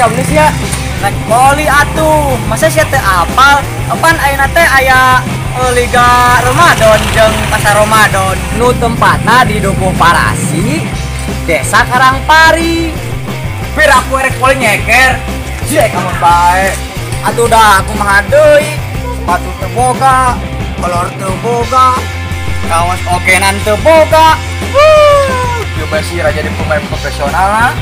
Ka meuni sia? Rek voli atuh. Masa sia teu apal? Pan ayeuna teh aya Liga Ramadan jeung Pasar Ramadan. Nu tempatna di Dukuh Parasi, Desa Karangpari. Pir aku erek voli nyeker. Jek amun bae. Atuh dah aku mah deui. Sepatu teu boga, kolor teu boga, kaos okenan teu boga. Coba sih raja jadi pemain profesional lah.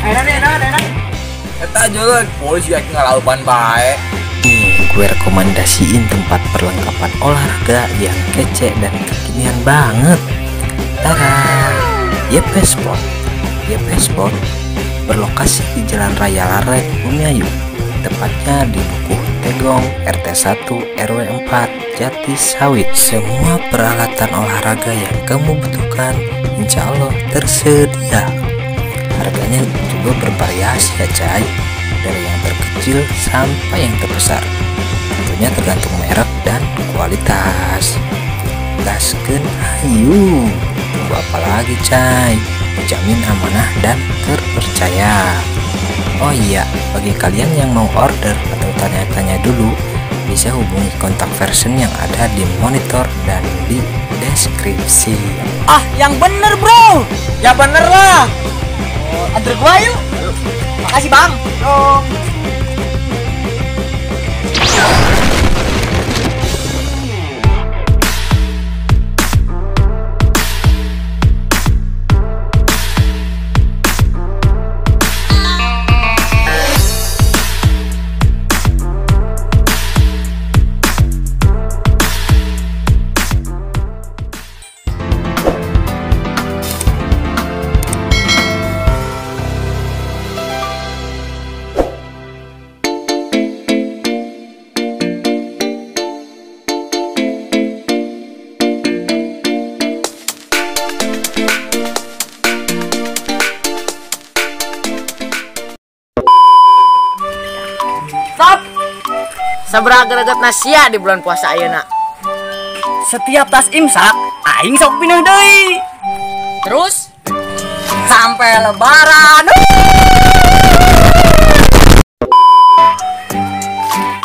Enak. Eta aja polisi yakin ngalaupan bae. Nih, gue rekomendasiin tempat perlengkapan olahraga yang kece dan kekinian banget. Tara, YP Sport. YP Sport berlokasi di Jalan Raya Larek, Bumiayu, tepatnya di Dukuh Tegong, RT 1 RW 4, Jati Sawit. Semua peralatan olahraga yang kamu butuhkan insya Allah tersedia. Harganya juga bervariasi ya cai, dari yang terkecil sampai yang terbesar. Tentunya tergantung merek dan kualitas. Gaskeun hayu, tunggu apa lagi cai? Dijamin amanah dan terpercaya. Oh iya, bagi kalian yang mau order atau tanya-tanya dulu, bisa hubungi kontak person yang ada di monitor dan di deskripsi. Ah, yang bener bro! Ya bener lah! Antar gua yuk! Makasih bang! Yo. Stop. Sabaraha gregetna sia di bulan puasa ayeuna? Setiap tas imsak aing sok pindah deui. Terus sampai lebaran.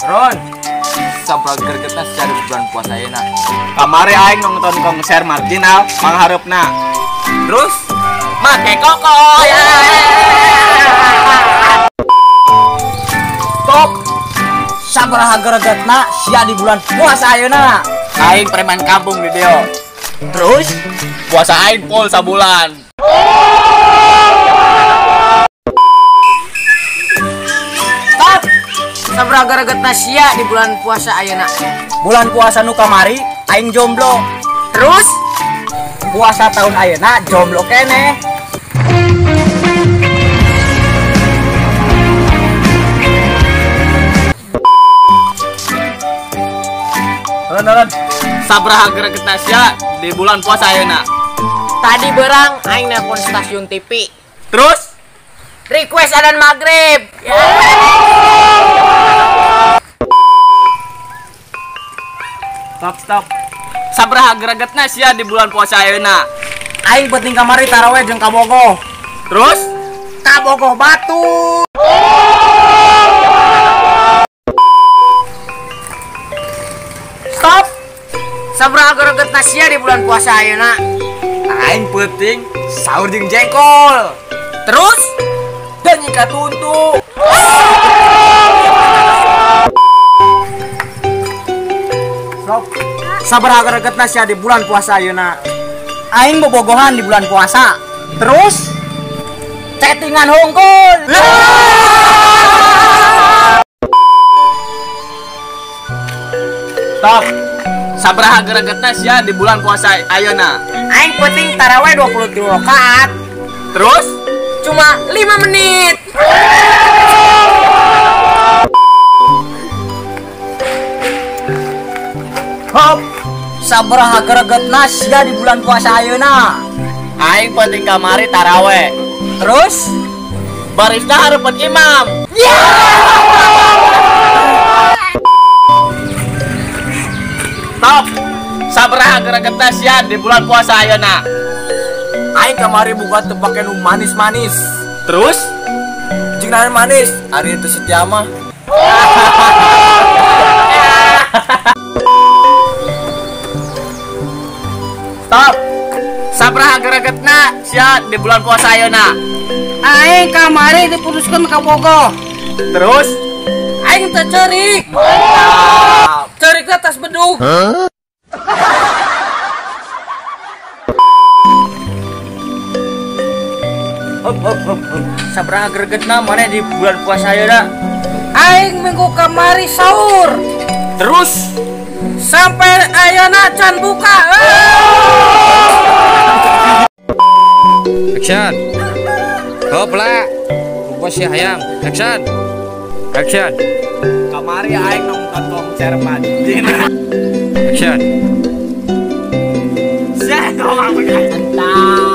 Ron, sabaraha gregetna sia di bulan puasa ayeuna? Kamari aing nonton konser Marginal manghareupna. Terus make koko ya. Stop. Sabaraha gregetna sia di bulan puasa ayeuna? Aing preman kampung di dieu. Terus puasa aing full sabulan. Stop. Sabaraha gregetna sia di bulan puasa ayeuna? Bulan puasa nu kamari aing jomblo. Terus puasa tahun ayeuna jomblo keneh. Ron, sabaraha gregetna sia di bulan puasa ayeuna? Tadi berang aing nelpon stasiun TV. Terus request adzan maghrib. Stop. Sabaraha gregetna sia di bulan puasa ayeuna? Aing penting kamari taraweh jeung kabogoh. Terus kabogoh batu. Stop. Sabaraha gregetna sia di bulan puasa ayeuna? Aing penting sahur jeung jengkol. Terus dan nyikat tuntu. Stop. Sabaraha gregetna sia di bulan puasa ayeuna? Aing bobogohan di bulan puasa. Terus chattingan hungkul. Stop. Sabaraha gregetna sia di bulan puasa ayeuna? Aing penting taraweh 22 rakaat. Terus cuma 5 menit. Hop. Sabaraha gregetna sia di bulan puasa ayeuna? Aing penting kamari taraweh. Terus barisna hareupeun imam. Stop. Sabaraha gregetna sia di bulan puasa ayeuna? Aing kamari buka teu pake nu manis-manis. Terus Cing nahan manis, ari itu setia mah. Stop. Sabaraha gregetna sia di bulan puasa ayeuna? Aing kamari diputuskeun ka Bogor. Terus aing teu ceurik. Ceurik teh tas bedug. Hop hop hop. Sabaraha gregetna maneh di bulan puasa ayeuna? Aing minggu kamari sahur. Terus sampai ayeuna can buka. Action. Hopla. Bos si hayam. Action. Action. Kamari aing nonton konser Marjin. Action. Saya ngomong. Mantap.